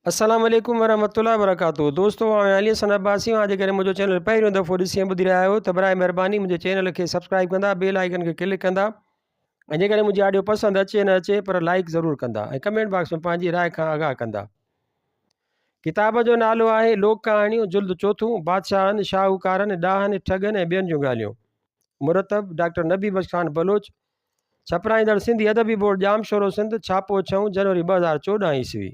السلام عليڪم ورحمة الله وبرڪاته دوستو آئون علي حسن عباسي اوهان جيڪڏهن منهنجو چينل پهريون دفعو ڏسي ۽ ٻڌي رهيا آهيو ته برائي مهرباني منهنجي چينل کي سبسڪرائب ڪندا بيل آئيڪن کي ڪلڪ ڪندا ۽ جيڪڏهن منهنجي آڊيو پسند اچي نه اچي پر لائڪ ضرور ڪندا ۽ ڪمينٽ باڪس ۾ پنهنجي راء کان آگاهه ڪندا. ڪتاب جو نالو آهي لوڪ ڪهاڻيون جلد چوٿون بادشاهن، شاهوڪارن، ڏاهن، ٺڳن ۽ ٻين جون ڳالهيون. مرتب، ڊاڪٽر نبي بخش خان بلوچ، ڇپرائيندڙ سنڌي ادبي بورڊ ڄامشورو سنڌ، ڇاپو ڇهون جنوري 2014 عيسوي.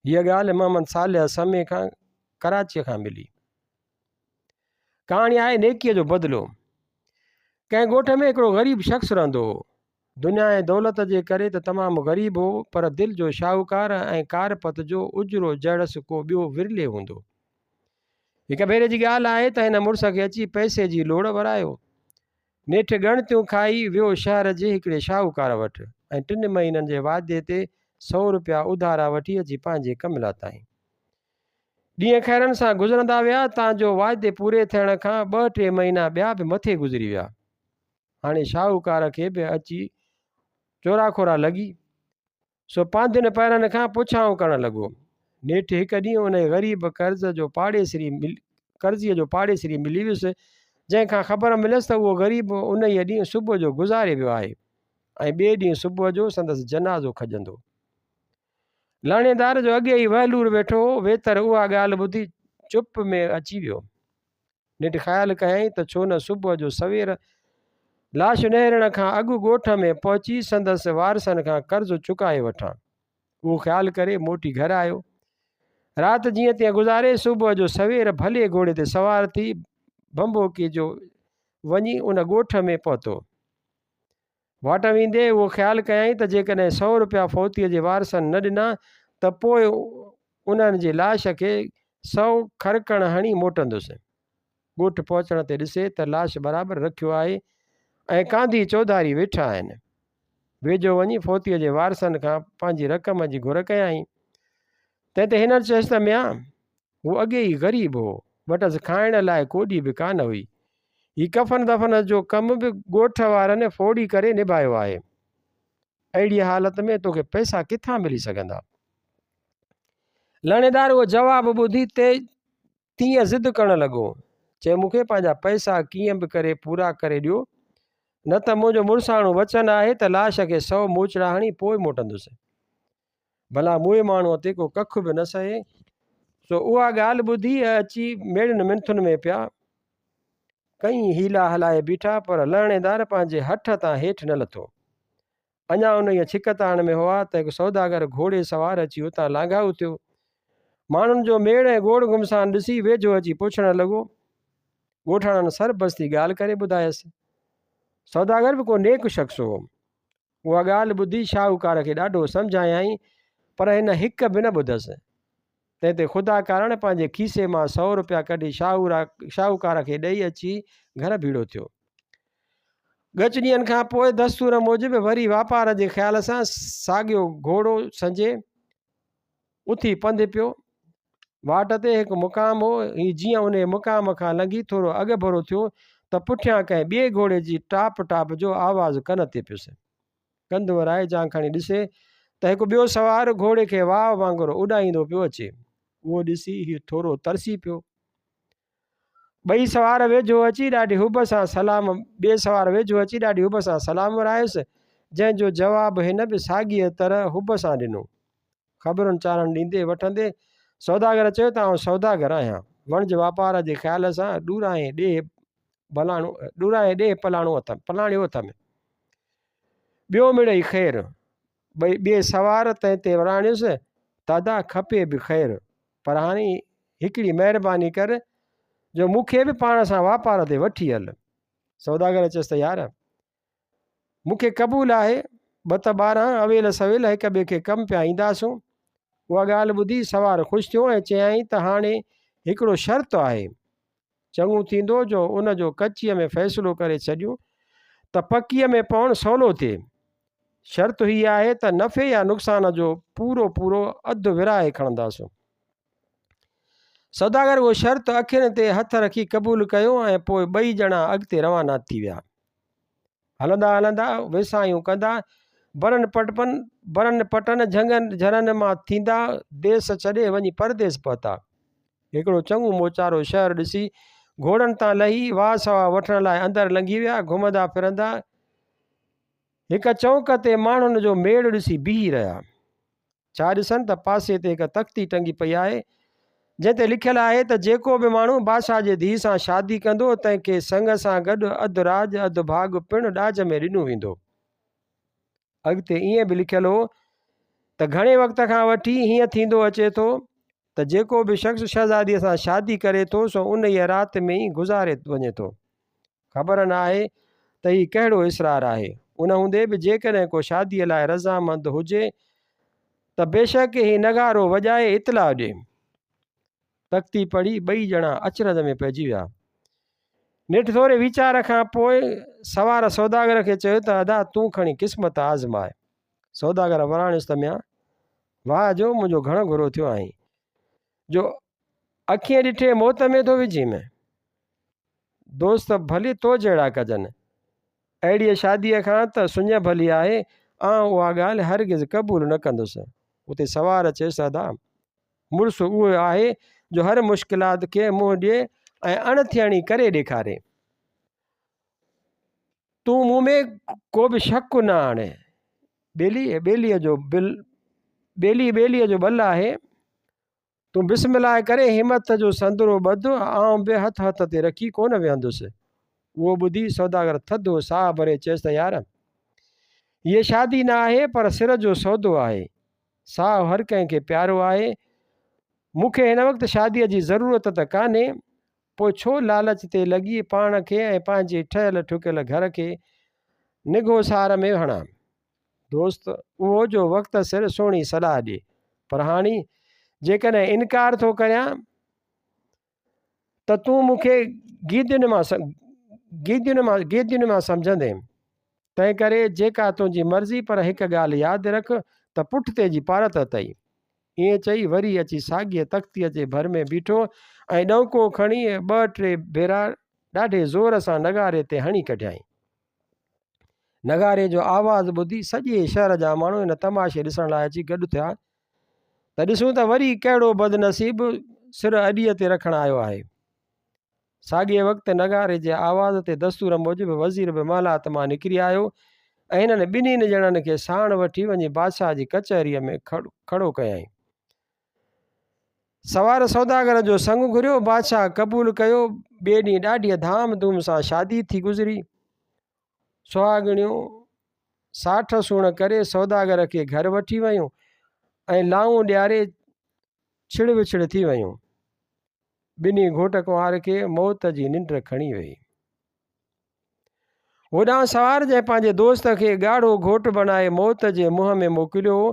هيء ڳالهه محمد صالح سمي کان ڪراچيء کان ملي. ڪهاڻي آهي نيڪيء جو بدلو. ڪنهن ڳوٺ ۾ هڪڙو غريب شخص رهندو هو. دنيا ۽ دولت جي ڪري ته تمام غريب هو، پر دل جو شاهوڪار ۽ ڪارپت جو اجرو جهڙس ڪو ٻيو ورلي هوندو. هڪ ڀيري جي ڳالهه آهي ته هن مڙس کي اچي پئسي جي لوڙ ورايو. نيٺ ڳڻتيون کائي ويو شهر جي هڪڙي شاهوڪار وٽ ۽ ٽن مهينن جي وعدي تي سئو روپيا اڌارا وٺي اچي پنهنجي ڪم لاتائين. ڏينهن خيرن سان گذرندا ويا تان جو وعدي پوري ٿيڻ کان ٻه ٽي مهينا ٻيا به مٿي گذري ويا. هاڻي شاهوڪار کي به اچي چوراکورا لڳي. سو پانڌين پهرن کان پڇائون ڪرڻ لڳو. نيٺ هڪ ڏينهن انهيء غريب قرض جو پاڙيسري قرضيء جو پاڙيسري ملي ويس، جنهن کان خبر مليس ته اهو غريب انهيء ڏينهن صبح جو گذاري ويو آهي ۽ ٻئي ڏينهن صبح جو سندس جنازو کڄندو. لهڻيدار جو اڳي ئي وهلور ويٺو هو، ويتر اها ڳالهه ٻڌي چپ ۾ اچي ويو. نيٺ خيال ڪيائين ته ڇو نه صبح جو سوير لاش نهرڻ کان اڳ ڳوٺ ۾ پهچي سندس وارثن کان قرض چڪائي وٺان. اهو خيال ڪري موٽي گهر آيو. رات جيئن تيئن گذاري صبح جو سوير ڀلي گهوڙي تي سوار ٿي ڀنڀوڪي جو وڃي ان ڳوٺ ۾ پهتو. واٽ ويندي اهو خيال ڪيائين ته جيڪڏهن سئو روپيا فوتيء جي وارثن نه ڏنا ته پوء انهن جي لاش کي سئو کرڪڻ هڻي موٽندس. ڳوٺ پهچڻ تي ڏسي ته لاش برابر رکيو آهي ۽ ڪانڌي چوڌاري ويٺا آهن. ويجهو وڃي فوتيء جي وارثن کان پنهنجي رقم جي گهر ڪيائين. تنهن تي هنن چيس ته ميان! هو اڳي ئي غريب هو، وٽس کائڻ لاء ڪوڏي به ڪانه هئي. هي ڪفن دفن جو ڪم به ڳوٺ وارن ڦوڙي ڪري نڀايو آهي. اهڙيء حالت ۾ توکي پئسا ڪٿان ملي سگهندا؟ لهڻيدار اهو جواب ٻڌي تيئن ضد ڪرڻ لڳو. چي مون کي پنهنجا پئسا ڪيئن به ڪري پورا ڪري ڏيو، نه ته منهنجو مڙساڻو وچن آهي ته لاش کي سئو موچڙا هڻي پوء موٽندس. ڀلا موئي ماڻهوء تي ڪو ڪک به نه سهي، سو اها ڳالهه ٻڌي اچي ميڙين منٿن ۾ پيا. ڪئين حيلا هلائي بيٺا، پر لهڻيدار پنهنجي هٺ تان هيٺ نه لٿو. اڃا انهيء ڇڪتاڻ ۾ هئا ته هڪ سوداگر گهوڙي سوار اچي اتان لانگهائو ٿيو. ماڻهن جو ميڙ ۽ گوڙ گهمسان ڏسي ويجهو اچي پڇڻ لڳو. ڳوٺاڻن سربستي ڳالهه ڪري ٻڌايس. سوداگر به ڪو نيڪ شخص هو. اها ڳالهه ٻڌي شاهوڪار کي ڏاڍو سمجهايائين، پر هن هڪ به نه ٻڌس. تنهن تي خدا ڪارڻ پنهنجي کيسي مان سئو روپيا ڪڍي شاهوڪار کي ڏئي اچي گهر ڀيڙو ٿيو. ڳچ ڏينهن کان پوء دستور موجب وري واپار جي خيال سان ساڳيو گهوڙو سنجي اٿي پنڌ پيو. واٽ تي هڪ مقام هو. هي جيئن انهيء مقام کان لنگهي ٿورو اڳڀرو ٿيو ته پٺيان ڪنهن ٻئي گهوڙي جي ٽاپ ٽاپ جو آواز ڪن تي پيس. ڪنڌ ورائي جان کڻي ڏسي ته هڪ ٻيو سوار گهوڙي کي واء وانگر اڏائيندو پيو اچي. اهو ڏسي هي ٿورو ترسي پيو. ٻئي سوار ويجهو اچي ڏاڍي حب سان سلام ٻئي سوار ويجهو اچي ڏاڍي حب سان سلام ورايس، جنهن جو جواب هن به ساڳيء طرح حب سان ڏنو. خبرن چارن ڏيندي وٺندي سوداگر چيو ته آئون سوداگر آهيان، وڻج واپار جي خيال سان ڏورانهين ڏيهه بلاڻو ڏورانهين ڏيهه پلاڻو اٿم پلاڻيو اٿم. ٻيو مڙئي خير. ٻئي ٻئي سوار تنهن تي وراڻيس، دادا کپي به خير، پر هاڻي هڪڙي مهرباني ڪر جو مون کي به پاڻ سان واپار تي وٺي هل. سوداگر چيس ته يار! مون کي قبول آهي، ٻه ته 12 اويل سويل هڪ ٻئي کي ڪم پيا اينداسون. اها ڳالهه ٻڌي سوار خوش ٿيو ۽ چيائين ته هاڻي هڪڙو شرط آهي. چڱو ٿيندو جو ان جو ڪچيء ۾ فيصلو ڪري ڇڏيون ته پڪيء ۾ پوڻ سولو ٿئي. شرط هي آهي ته نفعي يا نقصان جو پورو پورو اڌ ورهائي کڻنداسون. سوداگر اهو شرط اکين تي هٿ رکي قبول ڪيو ۽ پوء ٻئي ڄڻا اڳتي روانا ٿي ويا. هلندا هلندا ويساهيون ڪندا برن پٽپن، برن پٽن، جهنگن جهرن مان ٿيندا، ديس ڇڏي وڃي پرديس پهتا. هڪڙو چڱو موچارو شهر ڏسي، گهوڙن تان لهي، واء سواء وٺڻ لاء اندر لنگهي ويا. گهمندا ڦرندا، هڪ چونڪ تي ماڻهن جو ميڙ ڏسي بيهي رهيا. ڇا ڏسن ته پاسي تي هڪ تختي ٽنگي پئي آهي، جنهن تي لکيل آهي ته جيڪو به ماڻهو بادشاهه جي ڌيء سان شادي ڪندو، تنهن کي سڱ سان گڏ اڌ راڄ، اڌ ڀاڳ پڻ ڏاج ۾ ڏنو ويندو. اڳتي ائين به لکيل هو ته گهڻي وقت کان وٺي هيئن ٿيندو اچي ٿو ته جيڪو به شخص شهزاديء سان شادي ڪري ٿو، سو انهيء رات ۾ ئي گذاري وڃي ٿو. خبر نه آهي ته هي ڪهڙو اصرار آهي. ان هوندي به جيڪڏهن ڪو شاديء لاء رضامند هجي ته بيشڪ هي نغارو وڄائي اطلاع ڏي. تختي پڙهي ٻئي ڄڻا اچرج ۾ پئجي ويا. نيٺ ٿوري ويچار کان پوء سوار سوداگر کي چيو ته ادا تون کڻي قسمت آزماء. سوداگر وراڻيس ته ميان! واهه جو منهنجو گهڻ گهرو ٿيو آهين جو اکين ڏٺي موت ۾ ٿو وجهين. دوست ڀلي تو جهڙا ڪجن. اهڙيء شاديء کان ته سڃ ڀلي آهي. آئون اها ڳالهه هرگز قبول نه ڪندس. اتي سوار چيس، ادا! مڙس اهو آهي جو هر مشڪلات کي منهن ڏئي ۽ اڻ ٿيڻي ڪري ڏيکاري. تون مون ۾ ڪو به شڪ نه آڻ. ٻيلي ٻيليء جو بل ٻيلي ٻيليء جو ٻل آهي. تون بسم الله ڪري همت جو سندرو ٻڌ، آئون به هٿ هٿ تي رکي ڪونه ويهندس. اهو ٻڌي سوداگر ٿڌو ساهه ڀري چيس ته يار! هيء شادي نه آهي پر سر جو سودو آهي. ساهه هر ڪنهن کي پيارو آهي. مون کي هن وقت شاديء جي ضرورت ته ڪانهي، پوء ڇو لالچ تي لڳي پاڻ کي ۽ پنهنجي ٺهيل ٺڪيل گهر کي نگهو سار ۾ هڻان. دوست اهو جو وقت سر سهڻي صلاح ڏي، پر هاڻي جيڪڏهن انڪار ٿو ڪريان ته تون مون کي گيدين مان گيدين مان گيدين مان سمجهندين. تنهنڪري جيڪا تنهنجي مرضي پر هڪ ڳالهه ياد رک ته پٺتي جي پارت اٿئي. ائين چئي وري اچي ساڳيء تختيء جي ڀر ۾ بيٺو ۽ ڏئونڪو کڻي ٻه ٽي ڀيرا ڏاڍي زور سان نغاري تي هڻي ڪڍيائين. نغاري جو آواز ٻڌي سڄي شهر جا ماڻهو ان تماشي ڏسڻ لاء اچي گڏ ٿيا ته ڏسون ته وري ڪهڙو بدنصيب سر اڏيء تي رکڻ آيو آهي. ساڳئي وقت نغاري جي آواز تي دستور موجب وزير به محلات مان نڪري آيو ۽ هنن ٻنهين ڄڻن کي ساڻ وٺي وڃي بادشاهه جي ڪچهريء ۾ کڙو ڪيائين. سوار سوداگر جو سڱ گهريو، بادشاهه قبول ڪيو. ٻئي ڏينهن ڏاڍيء ڌام ڌوم سان شادي ٿي گذري. سهاڳڻيون ساٺ سوڻ ڪري سوداگر کي گهر وٺي ويون ۽ لائون ڏياري ڇڙ وڇڙ ٿي ويون. ٻنهي گهوٽ ڪنوار کي موت جي ننڊ کڻي ويئي. هوڏانهن سوار جنهن پنهنجي دوست کي ڳاڙهو گهوٽ بڻائي موت جي منهن ۾ موڪليو هو،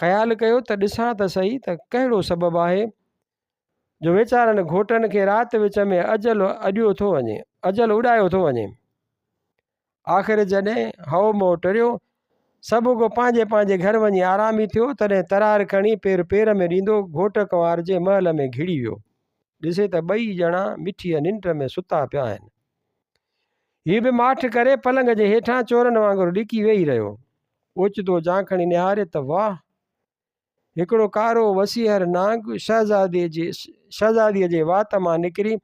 خيال ڪيو ته ڏسان ته سهي ته ڪهڙو سبب آهي جو ويچارن گهوٽن کي رات وچ ۾ اجل اڏيو ٿو وڃي، اجل اڏايو ٿو وڃي. آخر جڏهن هئو مئو ٽريو، سڀ ڪو پنهنجي پنهنجي گهر وڃي آرامي ٿيو، تڏهن ترار کڻي پير پير ۾ ڏيندو گهوٽ ڪنوار جي محل ۾ گهڙي ويو. ڏسي ته ٻئي ڄڻا مٺيء ننڊ ۾ ستا پيا آهن. هي به ماٺ ڪري پلنگ جي هيٺان چورن وانگر لڪي ويهي رهيو. اوچتو جان کڻي نهاري ته واهه! هڪڙو ڪارو وسيهر نانگ شهزادي جي شهزاديء جي وات مان نڪري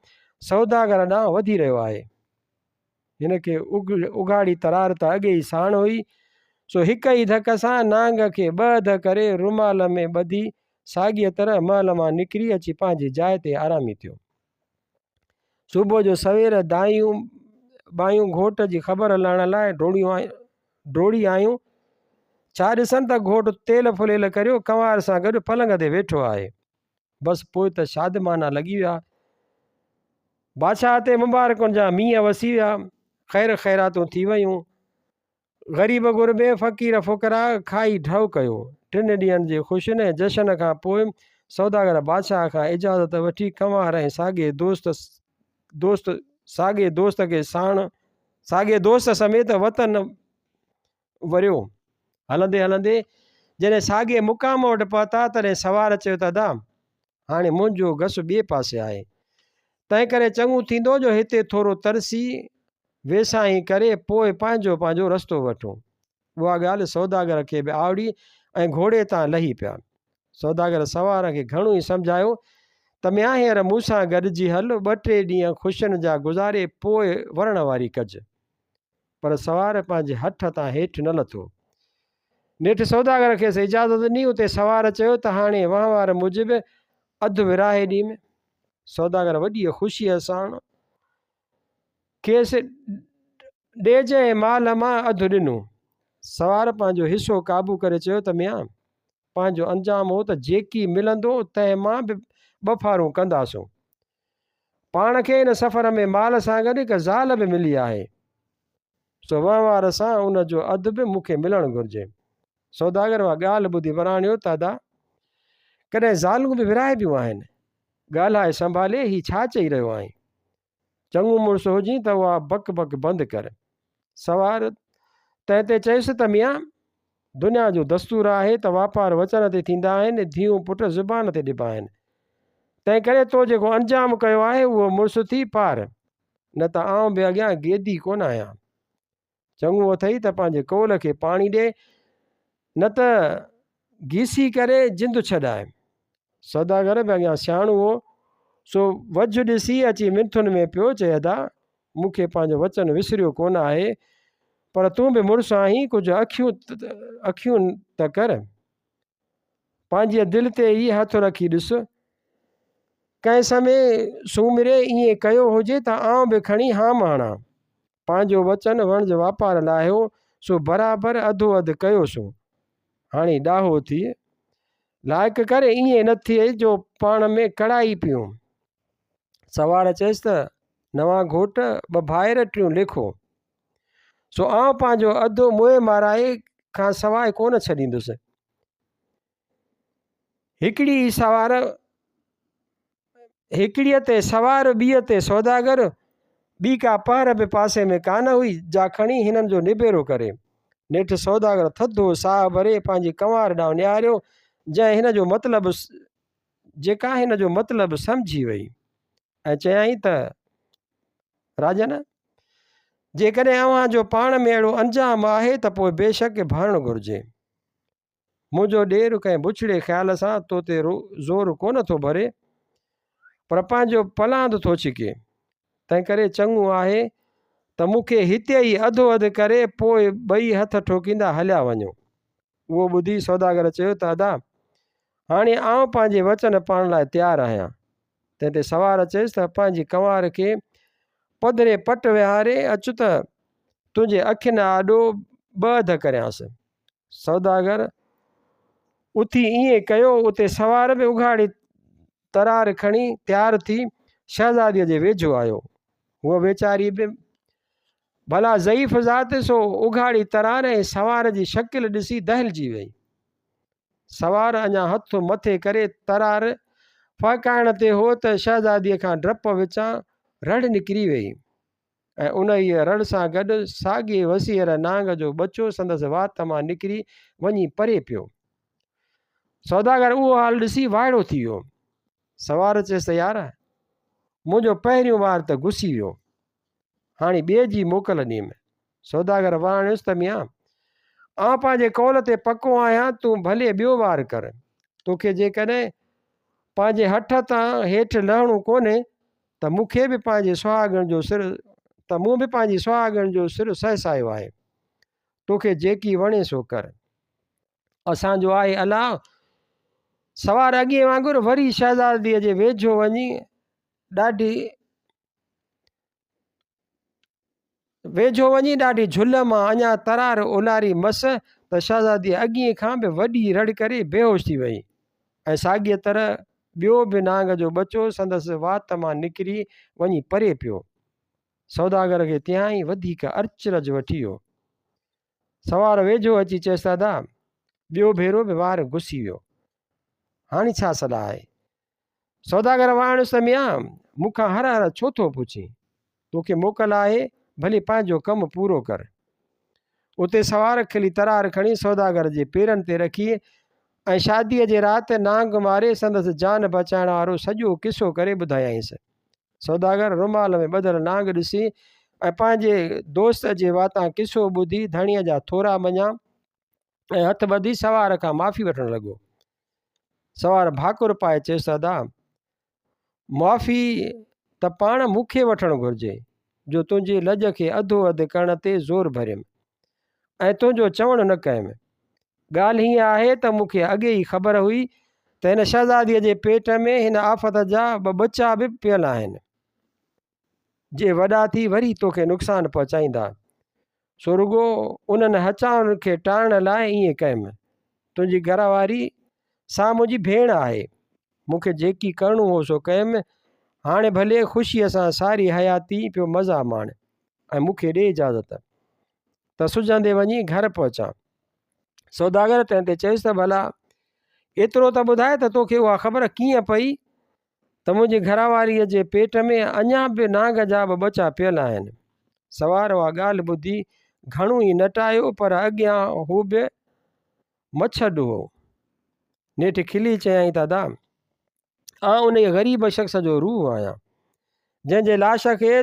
سوداگر ڏانهن وڌي رهيو آهي. هن کي اگهاڙي ترار ته اڳي ئي ساڻ هئي، سو هڪ ئي ڌڪ سان نانگ کي ٻه اڌ ڪري رومال ۾ ٻڌي ساڳيء طرح محل مان نڪري اچي پنهنجي جاء تي آرامي ٿيو. صبح جو سوير دايون ٻايون گهوٽ جي خبر لهڻ لاء ڊوڙيون ڊوڙي آيون. ڇا ڏسن ته گهوٽ تيل ڦليل ڪريو ڪنوار سان گڏ پلنگ تي ويٺو آهي. بس پوء ته شادمانا لڳي ويا. بادشاهه تي مبارڪن جا مينهن وسي ويا. خير خيراتون ٿي ويون. غريب غربي، فقير فقراء کائي ڍؤ ڪيو. ٽن ڏينهن جي خوشين ۽ جشن کان پوء سوداگر بادشاهه کان اجازت وٺي ڪنوار ۽ ساڳئي دوست دوست ساڳئي دوست کي ساڻ ساڳئي دوست سميت وطن وريو. هلندي هلندي جڏهن ساڳئي مقام وٽ پهتا تڏهن سوار چيو ته ادا! هاڻي منهنجو گس ٻئي پاسي آهي، تنهنڪري چڱو ٿيندو جو هتي ٿورو ترسي ويساهين ڪري پوء پنهنجو پنهنجو رستو وٺون. اها ڳالهه سوداگر کي به آوڙي ۽ گهوڙي تان لهي پيا. سوداگر سوار کي گهڻو ئي سمجهايو ته ميان هينئر مون سان گڏجي هل، ٻه ٽي ڏينهن خوشين جا گذاري پوء ورڻ واري ڪج. پر سوار پنهنجي هٺ تان هيٺ نه لٿو. نيٺ سوداگر کيس اجازت ڏني. اتي سوار چيو ته هاڻي وهنوار موجب اڌ ورهائي ڏيم. سوداگر وڏيء خوشيء ساڻ کيس ڏيج ۽ مال مان اڌ ڏنو. سوار پنهنجو حصو قابو ڪري چيو ته ميان! پنهنجو انجام هو ته جيڪي ملندو تنهن مان به ٻه ڦارون ڪنداسون. پاڻ کي ان سفر ۾ مال سان گڏ هڪ زال به ملي آهي، سو وهنوار سان ان جو اڌ به مون کي ملڻ گهرجي. سوداگر اها ڳالهه ٻڌي وراڻيو ته ادا! ڪڏهن زالون به ورهائبيون آهن. ڳالهائي سنڀالي هي ڇا چئي رهيو آهين؟ چڱو مڙس هجين ته اها بڪ بڪ بند ڪر. سوار تنهن تي چيس ته ميان! دنيا جو دستور آهي ته واپار وچن تي ٿيندا آهن، ڌيئون پٽ زبان تي ڏبا آهن. تنهنڪري تو جيڪو انجام ڪيو آهي اهو مڙس ٿي پار، نه ته آئون به اڳيان گيدي ڪونه آهيان. چڱو اٿئي ته پنهنجي قول کي پاڻي ڏي، نه ته گيسي ڪري جند ڇڏاء. سوداگر به اڳيان سياڻو هو، سو وجهه ڏسي اچي منٿن ۾ پيو، چئي ادا! مون کي پنهنجو وچن وسريو ڪونه آهي، پر تون به مڙس آهين، ڪجهه اکيون ته ڪر. پنهنجيء دل تي ئي هٿ رکي ڏس. ڪنهن سمي سومري ائين ڪيو هجي ته آئون به کڻي هام هڻان. پنهنجو وچن وڻج واپار لاء هو، سو برابر اڌو اڌ ڪيوسون. هاڻي ڏاهو ٿيء. لائق ڪر ائين نه ٿئي جو پاڻ ۾ ڪڙائي پيون. سوار چيس ته، نوان گهوٽ، ٻه ڀائر، ٽيون ليکو. سو آئون پنهنجو اڌ موئي مارائي کان سواء ڪونه ڇڏيندس. هڪڙي ئي سوار هڪڙيء تي سوار ٻيء تي سوداگر، ٻي ڪا پهر به پاسي ۾ ڪانه هئي، جا کڻي هنن جو نبيرو ڪري. نيٺ سوداگر ٿڌو ساهه ڀري پنهنجي ڪنوار ڏانهن نهاريو، جنهن هن جو مطلب جيڪا هن جو مطلب سمجهي وئي ۽ چيائين ته، راڄن! جيڪڏهن اوهان جو پاڻ ۾ اهڙو انجام آهي ته پوء بيشڪ ڀرڻ گهرجي. منهنجو ڏير ڪنهن بڇڙي خيال سان تو تي زور ڪونه ٿو ڀري، پر پنهنجو پلاند ٿو ڇڪي. تنهنڪري چڱو آهي ته مون کي هتي ئي اڌو اڌ ڪري پوء ٻئي هٿ ٺوڪيندا هليا وڃو. اهو ٻڌي سوداگر چيو ته ادا! هاڻي آئون پنهنجي وچن پاڙڻ لاء تيار آهيان. تنهن تي سوار چيس ته پنهنجي ڪنوار کي پڌري پٽ ويهاري اچ ته تنهنجي اکين آڏو ٻه اڌ ڪريانس. سوداگر اٿي ائين ڪيو، اتي سوار به اگهاڙي ترار کڻي تيار ٿي شهزاديء جي ويجهو آيو. هوء ويچاري به ڀلا ضعيف ذات سو اگهاڙي ترار ۽ سوار جي شڪل ڏسي دهلجي وئي. سوار اڃا هٿ مٿي ڪري ترار ڦهڪائڻ تي هو ته شهزاديء کان ڊپ وچان رڙ نڪري ويئي. ۽ انهيء رڙ سان گڏ ساڳئي وسيهر نانگ جو ٻچو سندس وات مان نڪري وڃي پري پيو. سوداگر اهو حال ڏسي وائڙو ٿي ويو. سوار چيس ته يار! منهنجو پهريون وار ته گسي ويو. هاڻي ٻئي جي موڪل ڏينم. سوداگر وراڻيس ته ميان! آئون پنهنجي قول تي پڪو آهيان، تون ڀلي ٻيو وار ڪر. توکي جيڪڏهن پنهنجي هٺ تان هيٺ لهڻو ڪونهي ته مون کي به پنهنجي سهاڳڻ جو سر ته مون به پنهنجي سهاڳڻ جو سر سهسايو آهي. توکي جيڪي وڻي سو ڪر. اسان جو آهي الله. سوار اڳئين وانگر وري شهزاديء جي ويجهو وڃي ڏاڍي ويجهو وڃي ڏاڍي جهل مان اڃا ترار اولاري مس ته شهزادي اڳئين کان به وڏي رڙ ڪري بيهوش ٿي وئي ۽ ساڳيء طرح ٻيو به نانگ جو ٻچو سندس وات مان نڪري وڃي پري پيو. سوداگر کي تهان ئي وڌيڪ ارچرج وٺي ويو. سوار ويجهو اچي چيس ته ادا! ٻيو ڀيرو به وار گسي ويو. هاڻي ڇا صلاح آهي؟ سوداگر وراڻيس ته ميان! مون کان هر هر ڇو ٿو پڇين؟ توکي موڪل آهي، ڀلي پنهنجو ڪم پورو ڪر. اتي سوار کلي ترار کڻي سوداگر جي پيرن تي رکي ۽ شاديء جي رات نانگ ماري سندس جان بچائڻ وارو سڄو قصو ڪري ٻڌايائينس. سوداگر رومال ۾ ٻڌل نانگ ڏسي ۽ پنهنجي دوست جي واتان قصو ٻڌي ڌڻيء جا ٿورا مڃيا. ۽ هٿ ٻڌي سوار کان معافي وٺڻ لڳو. سوار ڀاڪر پائي چيس ته ادا! معافي ته پاڻ مون کي وٺڻ گهرجي، جو تنهنجي لڄ کي اڌو اڌ ڪرڻ تي زور ڀريم ۽ تنهنجو چوڻ نه ڪيم. ڳالهه هيئن آهي ته مون کي اڳي ئي خبر هئي ته هن شهزاديء جي پيٽ ۾ هن آفت جا ٻه ٻچا به پيل آهن. جي وڏا ٿي وري توکي نقصان پهچائيندا. سو رڳو انهن هچائن کي ٽارڻ لاء ائين ڪيم. تنهنجي گهر واري سا منهنجي ڀيڻ آهي. مون کي جيڪي ڪرڻو هو سو ڪيم. هاڻي ڀلي خوشيء سان ساري حياتي پيو مزا ماڻ ۽ مون کي ڏي اجازت ته سجهندي وڃي گهر پهچان. سوداگر تنهن تي چيس ته ڀلا ايترو ته ٻڌاء ته توکي اها خبر ڪيئن پئي ته منهنجي گهر واريء جي پيٽ ۾ اڃا به نانگ جا به ٻچا پيل آهن. سوار اها ڳالهه ٻڌي گهڻو ئي نٽايو پر اڳيان هو به مڇڏ هو. نيٺ کلي چيائين ته ادا! آئون انهيء غريب شخص جو روح آهيان، جنهن جي لاش کي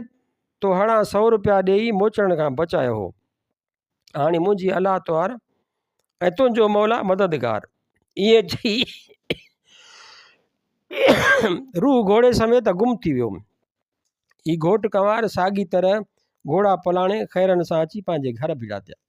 تو هڙان سئو روپيا ڏيئي موچڙن کان بچايو هو. هاڻي منهنجي الله توهار ۽ تنهنجو مولا مددگار. ائين چئي روح گهوڙي سميت گم ٿي ويو. هي گهوٽ ڪنوار ساڳي طرح گهوڙا پلاڻي خيرن سان اچي پنهنجي گهر ڀيڙا ٿيا.